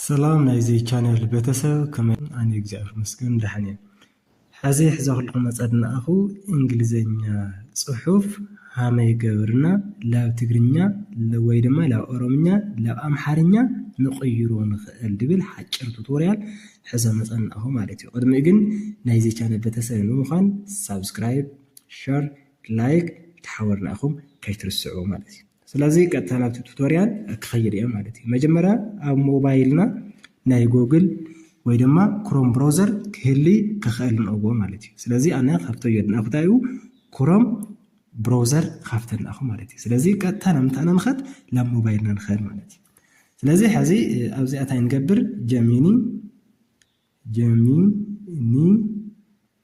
ሰላም ናይዚ ቻነል ቤተሰብ፣ ከመይ? ኣነ እግዚኣብሔር ይመስገን ደሓን እየ። ሕዚ ሕዘክልኩም መጸ ድንኣኹ እንግሊዘኛ ጽሑፍ ሃመይ ገብርና ላብ ትግርኛ ለ-፣ ወይ ድማ ላብ ኦሮምኛ ላብ ኣምሓርኛ ንቕይሮ ንኽእል ድብል ሓጭር ቱቶርያል ሕዘ መጸ ድንኣኹ ማለት እዩ። ቅድሚኡ ግን ናይዚ ቻነል ቤተሰብ ንምዃን ሳብስክራይብ፣ ሸር፣ ላይክ ተሓበርና ኢኹም ከይትርስዑ ማለት እዩ። ስለዚ ቀጥታ ናብቲ ቱቶርያል ክኸይድ እየ ማለት እዩ። መጀመርያ ኣብ ሞባይልና ናይ ጎግል ወይ ድማ ክሮም ብራውዘር ክህሊ ክኽእል ንእዎ ማለት እዩ። ስለዚ ኣነ ካብቶ የድንኣኹ እንታይ እዩ ክሮም ብራውዘር ክኸፍተልና ኢኹ ማለት እዩ። ስለዚ ቀጥታ ናብ ምንታይ ንኸድ? ናብ ሞባይልና ንኸድ ማለት እዩ። ስለዚ ሕዚ ኣብዚኣ እንታይ ንገብር? ጀሚኒ፣ ጀሚኒ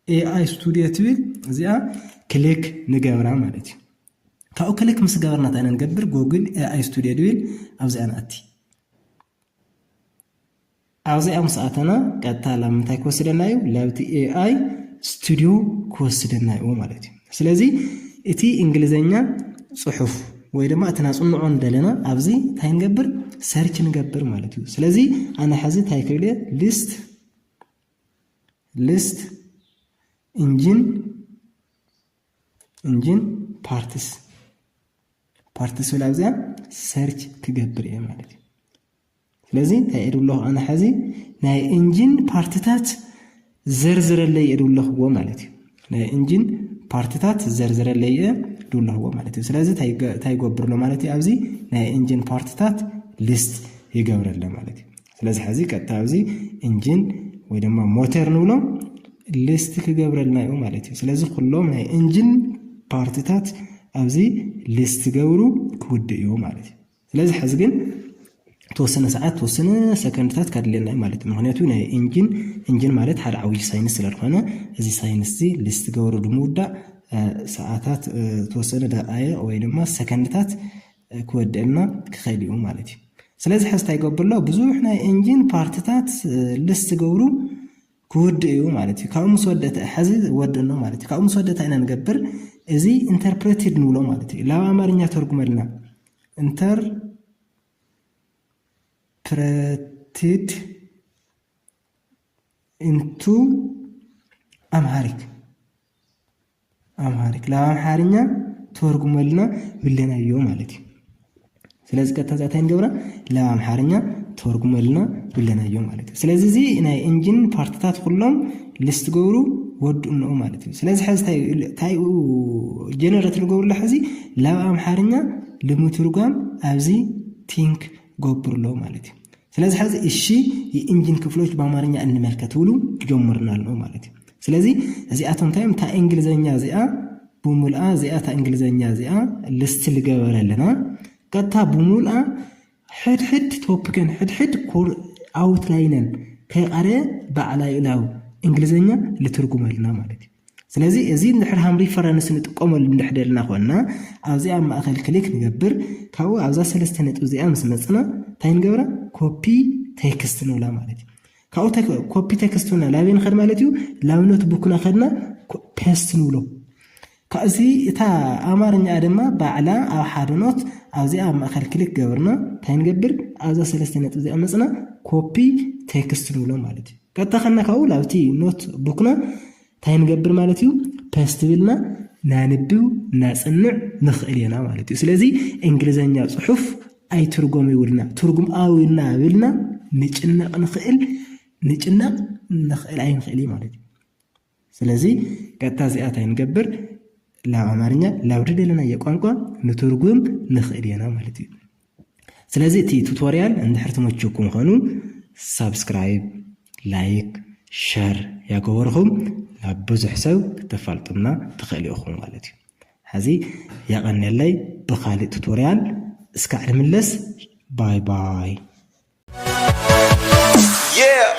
ኤኣይ ስቱድዮ ትብል እዚኣ ክሊክ ንገብራ ማለት እዩ። ካብኡ ክሊክ ምስ ገበርና እንታይ ንገብር? ጎግል ኤኣይ ስቱድዮ ድብል ኣብዚኣ ንኣቲ። ኣብዚኣ ምስ ኣተና ቀጥታ ላብ ምንታይ ክወስደና እዩ? ላብቲ ኤኣይ ስቱድዮ ክወስደና እዩ ማለት እዩ። ስለዚ እቲ እንግሊዘኛ ጽሑፍ ወይ ድማ እቲ ናጽንዖ እንደለና ኣብዚ እንታይ ንገብር? ሰርች ንገብር ማለት እዩ። ስለዚ ኣነ ሕዚ እንታይ ክብል እየ? ሊስት፣ ሊስት ኢንጂን፣ ኢንጂን ፓርትስ፣ ፓርትስ ብል ኣብዚኣ ሰርች ክገብር እየ ማለት እዩ። ስለዚ እንታይ እየ ድብለኹ ኣነ ሕዚ? ናይ ኢንጂን ፓርትታት ዘርዝረለይ እየ ድብለኽዎ ማለት እዩ። ናይ ኢንጂን ፓርትታት ዘርዝረለይ እየ ድብለኽዎ ማለት እዩ። ስለዚ እንታይ ገ-፣ እንታይ ይገብር ኣሎ ማለት እዩ? ኣብዚ ናይ ኢንጂን ፓርትታት ሊስት ይገብረለ ማለት እዩ። ስለዚ ሕዚ ቀጥታ ኣብዚ ኢንጂን ወይ ድማ ሞተር ንብሎ ሊስት ክገብረልና እዩ ማለት እዩ። ስለዚ ኩሎም ናይ ኢንጂን ፓርትታት ኣብዚ ሊስት ገብሩ ክውድእ እዩ ማለት እዩ። ስለዚ ሕዚ ግን ተወሰነ ሰዓት፣ ተወሰነ ሰከንድታት ከድልየና እዩ ማለት እዩ። ምኽንያቱ ናይ ኢንጂን፣ ኢንጂን ማለት ሓደ ዓብዪ ሳይንስ ስለ ዝኾነ፣ እዚ ሳይንስ እዚ ሊስት ገብሩ ንምውዳእ፣ እ፣ ሰዓታት፣ እ፣ ተወሰነ ደቃይቕ ወይ ድማ ሰከንድታት፣ እ፣ ክወድእልና ክኸይድ እዩ ማለት እዩ። ስለዚ ሕዚ እንታይ ይገብር ኣሎ? ብዙሕ ናይ ኢንጂን ፓርትታት፣ እ፣ ሊስት ገብሩ ክውድእ እዩ ማለት እዩ። ካብኡ ምስ ወደተ፣ ሕዚ ወድእኖ ማለት እዩ። ካብኡ ምስ ወደተ ኢና ንገብር፣ እዚ ኢንተርፕሬትድ ንብሎ ማለት እዩ። ላብ ኣማርኛ ተርጉመልና። ኢንተርፕሬትድ ኢንቱ ኣምሃሪክ። ኣምሃሪክ። ላብ ኣምሓርኛ ተርጉመልና ብለናዮ ማለት እዩ። ስለዚ ቀጥታ እዚኣ እንታይ ንገብራ? ላብ ኣምሓርኛ ተርጉመልና ብለናዮ ማለት እዩ። ስለዚ እዚ ናይ ኢንጂን ፓርትታት ኩሎም ሊስት ገብሩ ወድኡ ማለት እዩ። ስለዚ ሕዚ እንታይ እዩ፣ እንታይ እዩ ጀነሬት ንገብርሎ? ሕዚ ላብ ኣምሓርኛ ንምትርጓም ኣብዚ ቲንክ ገብርሎ ማለት እዩ። ስለዚ ሕዚ እሺ የኢንጂን ክፍሎች በአማርኛ እንመልከት ብሉ ጀምርና ኣሎ ማለት እዩ። ስለዚ እዚኣቶም እንታይ እዮም? እታ እንግሊዘኛ እዚኣ ብሙልኣ እዚኣ እታ እንግሊዘኛ እዚኣ ሊስት ልገበረ ኣለና። ቀጥታ ብሙልኣ ሕድሕድ ቶፒክን ሕድሕድ ኮር-፣ ኣውትላይነን ከይቐረ ባዕላ እዩ ናብ እንግሊዘኛ ልትርጉመልና ማለት እዩ። ስለዚ እዚ እንድሕር ሃም ሪፈረንስ ንጥቀመሉ እንድሕር ደልና ኮንና ኣብዚ ኣብ ማእኸል ክሊክ ንገብር። ካብኡ ኣብዛ ሰለስተ ነጥቢ እዚኣ ምስ መፅና እንታይ ንገብራ? ኮፒ ቴክስት ንብላ ማለት እዩ። ካብኡ ቴክ-፣ ኮፒ ቴክስት ንብላ ላበይ ንኸድ ማለት እዩ? ላብ ኖትቡክና ከድና ኮ-፣ ፔስት ንብሎ። ካብዚ እታ ኣማርኛኣ ድማ ባዕላ ኣብ ሓደ ኖት ኣብዚኣ ኣብ ማእኸል ክሊክ ገበርና እንታይ ንገብር? ኣብዛ ሰለስተ ነጥቢ እዚኣ መፅና ኮፒ ቴክስት ንብሎ ማለት እዩ። ቀጥታ ከድና ካብኡ ላብቲ ኖት ቡክና እንታይ ንገብር ማለት እዩ? ፔስት ብልና ናንብብ ናፅንዕ ንኽእል ኢና ማለት እዩ። ስለዚ እንግሊዘኛ ፅሑፍ ኣይትርጎም ይብልና፣ ትርጉም ኣው ይብልና ብልና ንጭነቕ ንኽእል፣ ንጭነቕ ንኽእል ኣይንኽእል እዩ ማለት እዩ። ስለዚ ቀጥታ እዚኣ እንታይ ንገብር? ላብ ኣማርኛ ላብ ዝደለናዮ ቋንቋ ንትርጉም ንኽእል ኢና ማለት እዩ። ስለዚ እቲ ቱቶርያል እንድሕር ተመችኩም ምዃኑ ሳብስክራይብ፣ ላይክ፣ ሸር ያገበርኹም ናብ ብዙሕ ሰብ ክተፋልጡና ትኽእሉ ኢኹም ማለት እዩ። ሕዚ ያቐንየለይ፣ ብኻሊእ ቱቶርያል እስካዕ ንምለስ፣ ባይ ባይ። Yeah!